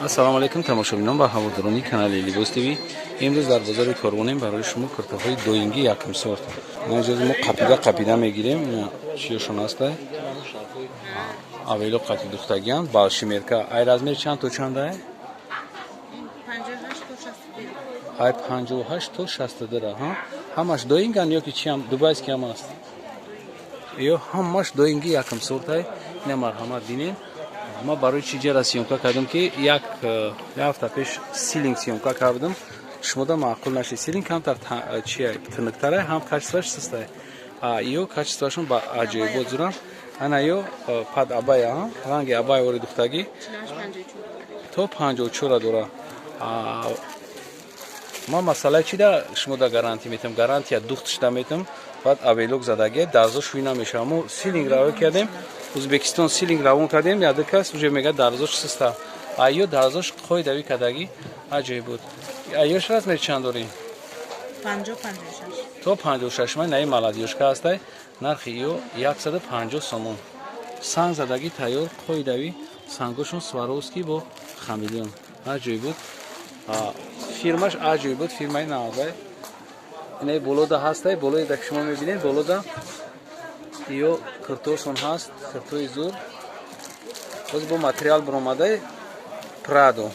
Ассалому алайкум, тамошобинон ва ҳаводорони канали Либос ТВ. Имрӯз дар бозори Корвонем. Барои шумо куртаҳои доингӣ якум сорт. Мо қапида қапида мегирем. Чиёшон ҳастай? Авело қати духтагиам балшимерка. Ай размер чанд то чанда? Ай 58 то 62. Ҳа, ҳамаш доинган ё ки чиам, дубайский ҳам аст? Ё ҳамаш доинги якум сортай. Ина марҳамат, бинем. Ма барои чӣ ҷара съёмка кардам, ки як ҳафта пеш силинг съёмка кардам, шумода маъқул нашид. Силинг камтар чи тиныктарай, ҳам качествоаш сустай. Ё качествоашон ба аҷоибот зурам. Ана ё пад абая, ранги абая вори духтагӣ то 54-а дора. Ма масъалаи чи да шумо да гарантия метам, гарантия духт шуда метам. Баъд оверлок задагия, дарзо шӯй намешава. Мо силинг равон кардем, Узбекистон силинг равон кардем, яды кас уже мега, дарзош суста. Айё дарзош қоидави кардагӣ, аҷоиб буд. Айёш размер чанд дорӣ? То 56. Ман наи молодёжка ҳастай. Нархи ё 150 сомон. Санг задагӣ, тайёр, қоидави, сангошон Сваровский бо хамелеон. Аҷоиб буд, фирмаш аҷоиб буд, фирмаи навазай. Инаи болода ҳастай, болои да шумо мебинед, болода ё киртошон ҳаст, киртои зур. Боз бо материал баромадай Прадо.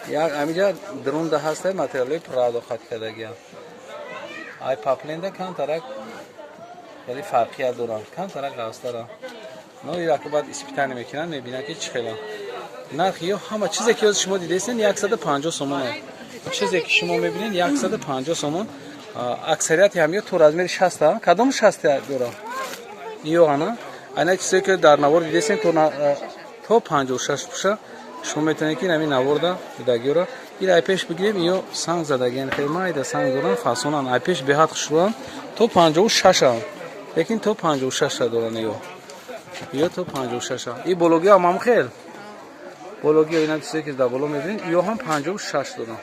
Як амиҷа друнда ҳастай, материалҳои Прадо хат кардагиам. Ай папленда камтарак, вале фарқият доранд, камтарак ғафстара. Но ираку баъд испытание мекунанд, мебинанд, ки чӣ хела. Нархи ё ҳама чизе ки шумо дидестен, 150 сомон. Чизе ки шумо мебинед, 150 сомон. Аксарияти ҳамё то размери 60. Кадом 60 дора? Ё ана айна чизе ки дар навор дидестен, то 56 пуша. Шумо метавонед, ки ҳамин наворда дидагиёра ир ай пеш бигирем. Ё санг задагиан, хеле майда санг доранд, фасонан, ай пеш беҳад хушрӯанд. То 56-а, лекин то 56-а доранд. Ё то 56-а. И бологиҳо ҳам хел бологиҳо. Ина чизе ки дар боло мебинед, ё ҳам 56 доранд,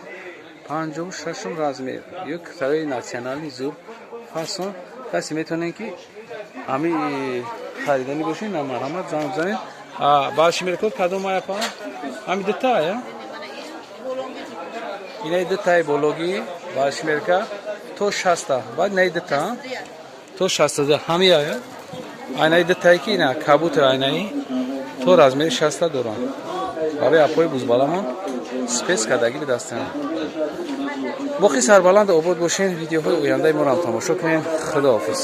56-ум размер. Ё китарои национальный зур, фасон. Касе метавонед, ки ҳами харидани бошед, на марҳамат, занг бизанед. Балшимеркод кадом аяпа? Ҳами дута я, инаи дутаи бологӣ балшимерка то 60-а, баъд инаи дута то 60 ҳами ая. Айнаи дутае ки ина кабутер, айнаи то размери 60-а доранд. Барои апои бузбаламон спец кардагӣ бидастем. Боқӣ сарбаланду обод бошен, видеоҳои ояндаи моро ҳам тамошо кунем. Худоҳофиз.